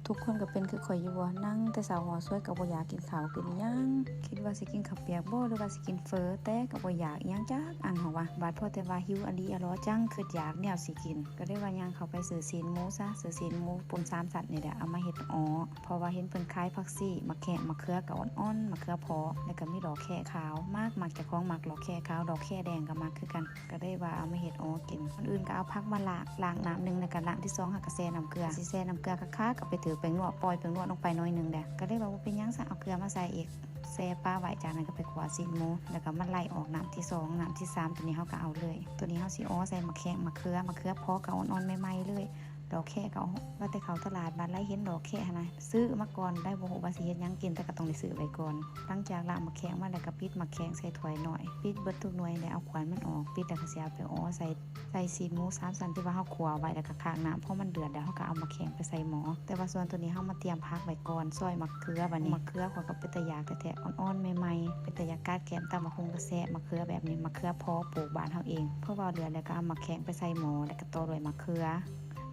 ທຸກຄົນກໍເປັນຄືຂ້ອຍຢູ່ບໍ່? ນັ່ງແຕ່ເຊົ້າຮອດສວຍກໍບໍ່ຢາກກິນເຂົ້າກິນຫຍັງ, ຄິດວ່າຊິກິນເຂົ້າປຽກບໍ່ ຫຼືວ່າຊິກິນເຝີ, ແຕ່ກໍບໍ່ຢາກຫຍັງຈັກອັນ. ເຮົາວ່າບາດພໍແຕ່ວ່າຫິວອະລີອະລໍ ຈັ່ງຄິດຢາກແນວຊິກິນ, ກໍເລີຍວ່າຍ່າງເຂົ້າໄປຊື້ຊີ້ນໝູຊະ, ຊື້ຊີ້ນໝູປົນສາມຊັ້ນນີ້ແຫຼະ ເອົາມາເຮັດອໍ. ເພາະວ່າເຫັນເພິ່ນຂາຍຜັກຊີ, ໝາກແຂ້ງ, ໝາກເຂືອກໍອ່ອນໆ, ໝາກເຂືອເພາະ, ແລ້ວກໍມີດອກແຄຂາວ. ມັກ, ມັກ, ເຈົ້າຂອງມັກດອກແຄຂາວ, ດອກແຄແດງກໍມັກຄືກັນ. ກໍເລີຍວ່າເອົາມາເຮັດອໍກິນ. ກ່ອນອື່ນກໍເອົາຜັກມາລ້າງ, ລ້າງນ້ຳໜຶ່ງ ແລ້ວກໍລ້າງທີສອງ ເຮົາກໍແຊ່ນ້ຳເກືອ. ຊິແຊ່ນ້ຳເກືອຄັກໆ ກໍໄປຖືກແປ້ງນົວ, ປ່ອຍແປ້ງນົວລົງໄປໜ້ອຍໜຶ່ງແຫຼະ. ກໍເລີຍວ່າບໍ່ເປັນຫຍັງຊະ, ເອົາເກືອມາໃສ່ອີກ, ແຊ່ປະໄວ້. ຈາກນັ້ນກໍໄປຂົ້ວຊີ້ນໝູ, ແລ້ວກໍມາໄລ່ອອກນ້ຳທີສອງ, ນ້ຳທີສາມ ຕົວນີ້ເຮົາກໍເອົາເລີຍ. ຕົວນີ້ເຮົາຊິອໍໃສ່ໝາກແຂ້ງ, ໝາກເຂືອ, ໝາກເຂືອເພາະກໍອ່ອນໆ ໃໝ່ໆ ເລີຍ. ດອກແຄກໍວ່າແຕ່ເຂົ້າຕະຫຼາດ, ບາດໄລ່ເຫັນດອກແຄຫັ້ນນະ, ຊື້ມາກ່ອນໄດ້, ບໍ່ຮູ້ວ່າຊິເຮັດຫຍັງກິນ, ແຕ່ກໍຕ້ອງໄດ້ຊື້ໄວ້ກ່ອນ. ຫຼັງຈາກລ້າງໝາກແຂ້ງມາແລ້ວ ກໍປິດໝາກແຂ້ງໃສ່ຖ້ວຍນ້ອຍ, ປິດເບິດທຸກໜ່ວຍ ແລ້ວເອົາຂວັນມັນອອກ. ປິດແລ້ວກໍຊິເອົາໄປອໍໃສ່, ໃສ່ຊີ້ນໝູສາມຊັ້ນທີ່ວ່າເຮົາຂົ້ວໄວ້ ແລ້ວກໍຄາກນ້ຳ. ພໍມັນເດືອດແລ້ວ ເຮົາກໍເອົາໝາກແຂ້ງໄປໃສ່ໝໍ. ແຕ່ວ່າສ່ວນຕົວນີ້ເຮົາມາຕຽມຜັກໄວ້ກ່ອນ, ຊອຍໝາກເຂືອ. ບາດນີ້ໝາກເຂືອຂ້ອຍກໍເປັນຕາຢາກແທ້ໆ, ອ່ອນໆ ໃໝ່ໆ, ເປັນຕາຢາກກັດແກ້ມຕຳບັກຫຸ່ງກະແຊບ. ໝາກເຂືອແບບນີ້ ໝາກເຂືອເພາະ ປູກບ້ານເຮົາເອງ. ພໍເວົ້າແລ້ວ ແລ້ວກໍເອົາໝາກແຂ້ງໄປໃສ່ໝໍ, ແລ້ວກໍຕໍ່ດ້ວຍໝາກເຂືອ.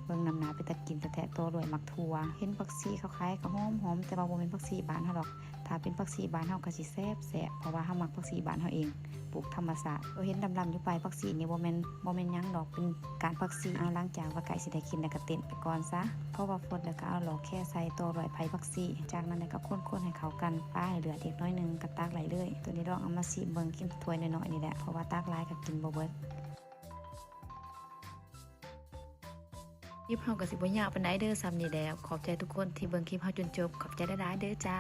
ເບິ່ງນຳໜ້າເປັນຕາກິນແທ້ໆ, ຕໍ່ດ້ວຍໝາກຖົ່ວ. ເຫັນຜັກຊີເຂົາຂາຍກໍຫອມໆ, ແຕ່ວ່າບໍ່ແມ່ນຜັກຊີບ້ານເຮົາດອກ. ຖ້າເປັນຜັກຊີບ້ານເຮົາກໍຊິແຊບໆ, ເພາະວ່າເຮົາມັກຜັກຊີບ້ານເຮົາເອງ, ປູກທຳມະຊາດ. ໂຕເຫັນດຳໆຢູ່ປາຍຜັກຊີນີ້ ບໍ່ແມ່ນ, ບໍ່ແມ່ນຫຍັງດອກ, ເປັນກ້ານຜັກຊີ. ເອົາ, ຫຼັງຈາກວ່າໃກ້ຊິໄດ້ກິນແລ້ວ ກໍເຕັນໄປກ່ອນຊະ. ເພາະວ່າຟົດແລ້ວ ກໍເອົາດອກແຄໃສ່, ຕໍ່ດ້ວຍໃບຜັກຊີ. ຈາກນັ້ນແລ້ວ ກໍຄົນໆ ໃຫ້ເຂົ້າກັນ, ປາໃຫ້ເດືອດອີກໜ້ອຍໜຶ່ງ ກໍຕັກໄດ້ເລີຍ. ຕົວນີ້ລອງເອົາມາຊີມເບິ່ງ, ກິນຖ້ວຍນ້ອຍໆ ນີ້ແຫຼະ, ເພາະວ່າຕັກຫຼາຍກໍກິນບໍ່ເບິດ. ຄລິບເຮົາກໍຊິບໍ່ຍາວປານໃດເດີ້, ສ່ຳນີ້ແຫຼະ. ຂອບໃຈທຸກຄົນທີ່ເບິ່ງຄລິບເຮົາຈົນຈົບ. ຂອບໃຈຫຼາຍໆ ເດີ້ຈ້າ.